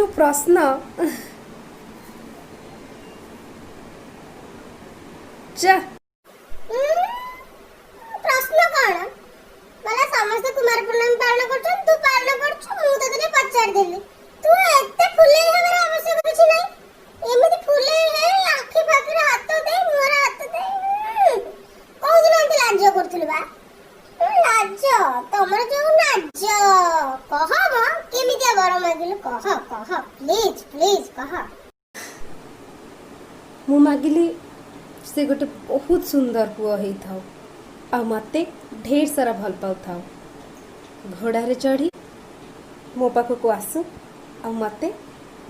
ଯୋଉ ପ୍ରଶ୍ନ, ଯା। ପ୍ରଶ୍ନ କଣ ବୋଲେ? ସମସ୍ତେ କୁମାର ପୂର୍ଣ୍ଣମୀ ପାଳନ କରୁଛନ୍ତି, ତୁ ପାଳନ କରୁଛୁ, ମୁଁ ତତେ ଟିକେ ପଚାରିଦେଲି। ତୁ ଏତେ ଫୁଲେଇ ହେବାର ଆବଶ୍ୟକ କିଛି ନାହିଁ। ଏମିତି ଫୁଲେଇ ହେଇ, ଆଖି ଫାଖିରେ ହାତ ଦେଇ, ମୁହଁରେ ହାତ ଦେଇ, କୋଉଦିନ ଏମିତି ଲାଜ କରୁଥିଲୁ ବା? ଲାଜ ତମର ଯୋଉ ନାଜ। କହ ମ, କେମିତିଆ ବର ମାଗିଲୁ? କହ କହ, ପ୍ଲିଜ ପ୍ଲିଜ କହ। ମୁଁ ମାଗିଲି ସେ ଗୋଟେ ବହୁତ ସୁନ୍ଦର ପୁଅ ହେଇଥାଉ ଆଉ ମୋତେ ଢେର ସାରା ଭଲ ପାଉଥାଉ, ଘୋଡ଼ାରେ ଚଢ଼ି ମୋ ପାଖକୁ ଆସୁ ଆଉ ମୋତେ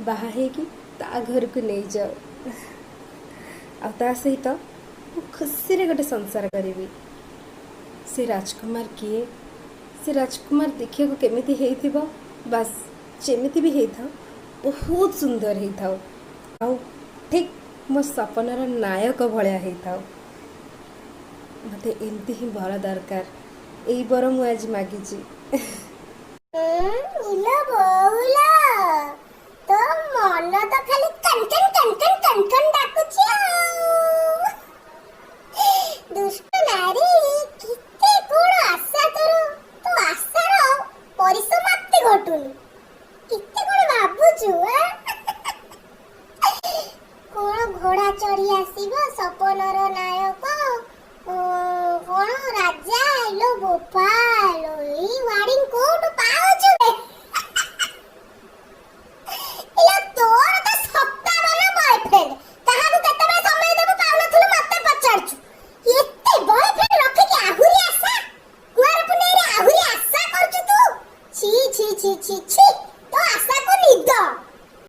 ବାହା ହେଇକି ତା ଘରକୁ ନେଇଯାଉ ଆଉ ତା ସହିତ ମୁଁ ଖୁସିରେ ଗୋଟେ ସଂସାର କରିବି। ସେ ରାଜକୁମାର କିଏ, ସେ ରାଜକୁମାର ଦେଖିବାକୁ କେମିତି ହେଇଥିବ? ବାସ୍, ଯେମିତି ବି ହେଇଥାଉ, ବହୁତ ସୁନ୍ଦର ହେଇଥାଉ ଆଉ ଠିକ୍ ମୋ ସପନର ନାୟକ ଭଳିଆ ହେଇଥାଉ। ମୋତେ ଏମିତି ହିଁ ବର ଦରକାର। ଏଇ ବର ମୁଁ ଆଜି ମାଗିଛି। ଇଲୋ ବୋଉଲୋ, ତୋ ମନ ତ ଖାଲି କନ୍ କନ୍ କନ୍ କନ୍ କନ୍ କନ୍ ଡାକୁଛି। ଆଉ ଦୁଷ୍ଟ ନାରୀ, କେତେ କଣ ଆଶା ତୋର। ତୋ ଆଶାର ପରିସମାପ୍ତି ଘଟୁନି। କେତେ କଣ ଭାବୁଛୁ ଆଁ? କଣ ଘୋଡା ଚଢି ଆସିବ, ସପନର ନାୟକ, କଣ ରାଜା? ଇଲୋ ବୋପାଲୋ, ଏଇ ୱାର୍ଡିଂ କୋଉଠୁ ପାଉଛୁ ବେ? ଇଲୋ, ତୋର ତ 57 ବୟଫ୍ରେଣ୍ଡ, କାହାକୁ କେତେବେଳେ ସମୟ ଦେବୁ ପାଉନଥିଲୁ, ମତେ ପଚାରୁଛୁ। ଏତେ ବୟଫ୍ରେଣ୍ଡ ରଖିକି ଆହୁରି ଆଶା, କୁଆର ପୁନେଇରେ ଆହୁରି ଆଶା କରୁଛୁ ତୁ? ଛି ଛି ଛି ଛି ଛି, ତୋ ଆଶାକୁ ନିଦ।